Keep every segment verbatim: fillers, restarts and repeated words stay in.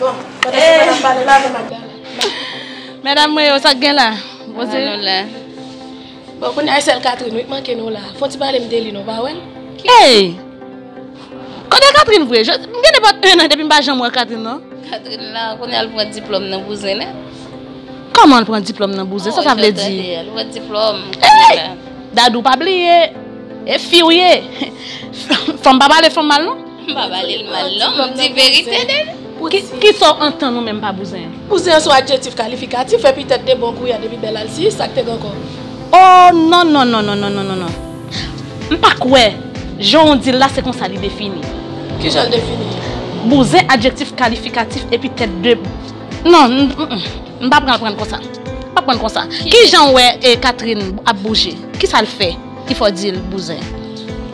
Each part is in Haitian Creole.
Bon, pandan se pa n ap pale la, men Magdala. Medam mwen yo, sa k gen la? Poze. Bon, kounye a, e sèl Catherine, wi, k manke nou la. Fon ti pale m de li, non, pa wè l? Ey! Kote Catherine vre? Je, m gen nenpòt en an depi m pa janm wè Catherine, non. Catherine la, kounye a l pran diplòm nan bouzen nèt. Kòman l pran diplòm nan bouzen? Sa sa vle di? L pran diplòm. Ey! Dadou, pa bliye. E fi w ye. Fanm pa pale fanm mal, non. M pa pale l mal, non. M di verite de li. Ki, ki sa w antann ou menm pa bouzen? Bouzen an se yon adjektif kalifikatif, epi tèt de bon gouya depi bèl al si, sa k te gen ankò? Oh, non, non, non. M pa kwè. Jan w di l la, se konsa li defini. Ki jan l defini? Bouzen, adjektif kalifikatif, epi tèt de, non, m, m, m, m pa pran l pran l konsa. M pa pran l konsa. Ki jan w wè, e, Catherine ap bouje? Ki sa l fè? Ki fè w di l bouzen?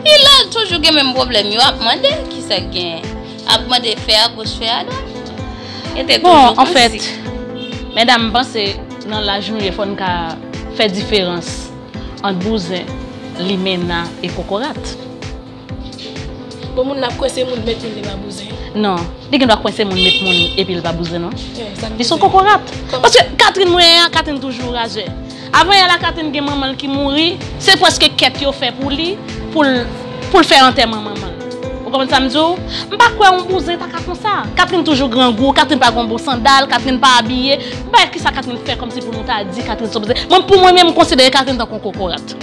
Li la, l toujou gen menm pwoblèm yo, ap mande kisa k gen, ap mande fè agoch, fè adwat. Bon, anfèt, medam, m panse nan laj nou ye, fò n ka fè diferans ant bouzen, limena e kokorat. Bon, moun nan ap kwense moun, met moun, li pa bouzen. Non, li gen dwa kwense moun, met moun, epi l pa bouzen, non. Li se yon kokorat. Paske Catherine mwen an, Catherine toujou razè. Avan yè la, Catherine gen manman l ki mouri, se prèske kèt yo fè pou li, pou l, pou l fè antèman manman l. Ou konprann sa m di w? M pa kwè yon bouzen ta ka konsa. Catherine toujou grangou, Catherine pa gen bon sandal, Catherine pa abiye. M pa wè kisa Catherine fè kòmsi pou nou ta di Catherine se yon bouzen. Mwen, pou mwen menm, m konsidere Catherine tankou yon kokorat.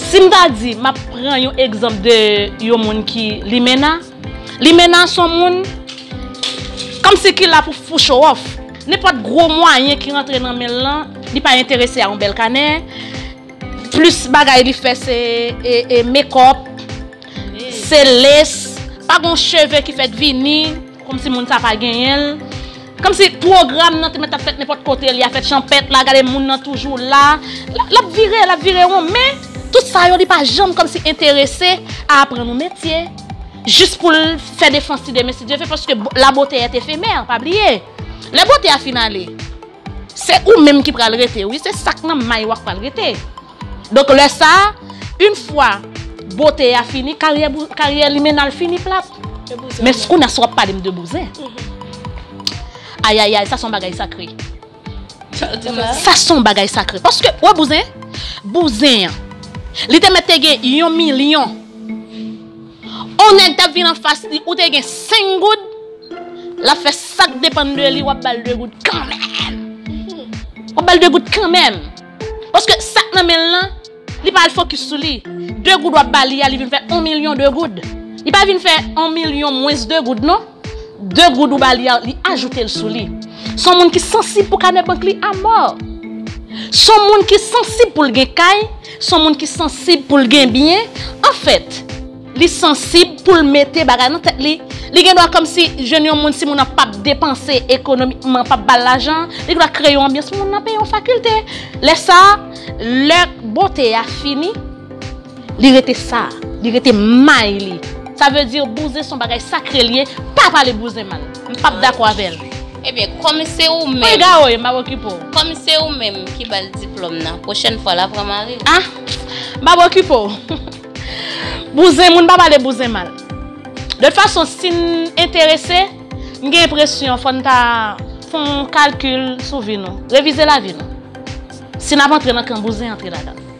Si m ta di, m ap pran yon egzanp de yon moun ki limena, limena se yon moun kòmsi ki la pou fou show off. Nenpòt gwo mwayen ki rantre nan men l lan, li pa enterese a yon bèl kanè. Plis bagay li fè se, e, e, make up, se lace, pa gon cheve ki fèk vini, kòmsi moun sa pa genyen l. Kòmsi pwogram nan te mèt ap fèt nenpòt kote, li a fèt chanpèt la, gade moun nan toujou la. L, l ap vire, l ap vire won, men tout sa yo, li pa janm kòmsi enterese a aprann yon metye, jis pou l fè defans li demen, si Dye vle, paske bo-, la beauté est éphémère, pa bliye. Lè bote a fin ale, se ou menm ki pral rete, wi, se sa k nan may ou a k pral rete. Donk, lè sa a, yon fwa bote a fini, karyè bou-, karyè limena l fini plat. Men kounye a, si w ap pale m de bouzen. Ayayay, sa se yon bagay sakre. Sa se yon bagay sakre. Paske, wè bouzen, bouzen an, li te mèt te gen yon milyon. On nèg t ap vin anfas li, ou te gen senk goud, l ap fè sa k depann de li, w ap ba l de goud kanmenm. W ap ba l de goud kanmenm. Paske sa k nan men l lan, li pa al fokis sou li. De goud w ap ba li a, li vin fè on milyon de goud. Li pa vin fè on milyon mwens de goud, non. De goud ou ba li a, li ajoute l sou li. Se yon moun ki sansib pou kanè bank li amò. Se yon moun ki sansib pou l gen kay, se yon moun ki sansib pou l gen byen. Anfèt, li sansib pou l mete bagay nan tèt li. Li gen dwa kòmsi jwenn yon moun, si moun nan p ap depanse ekonomikman, p ap ba l lajan, li gen dwa kreye yon anbyans pou moun nan peye yon fakilte. Lè sa a, lè bote a fini, li rete sa, li rete may li. Sa vle di bouzen se yon bagay sakre l ye, pa pale bouzen mal. M p ap dakò avè l. Ebyen, kòm se ou menm. Mwen gawo ye, m p ap okipe w. Kòm se ou menm ki ba l diplòm nan, pwochèn fwa l a pran mari w. Ah, m p ap okipe w. Bouzen, moun pa pale bouzen mal. De tout fason, si n enterese, m gen enpresyon fò n ta fè yon kalkil sou vi nou. Revize lavi nou. Si n ap antre nan kan bouzen, antre ladan l.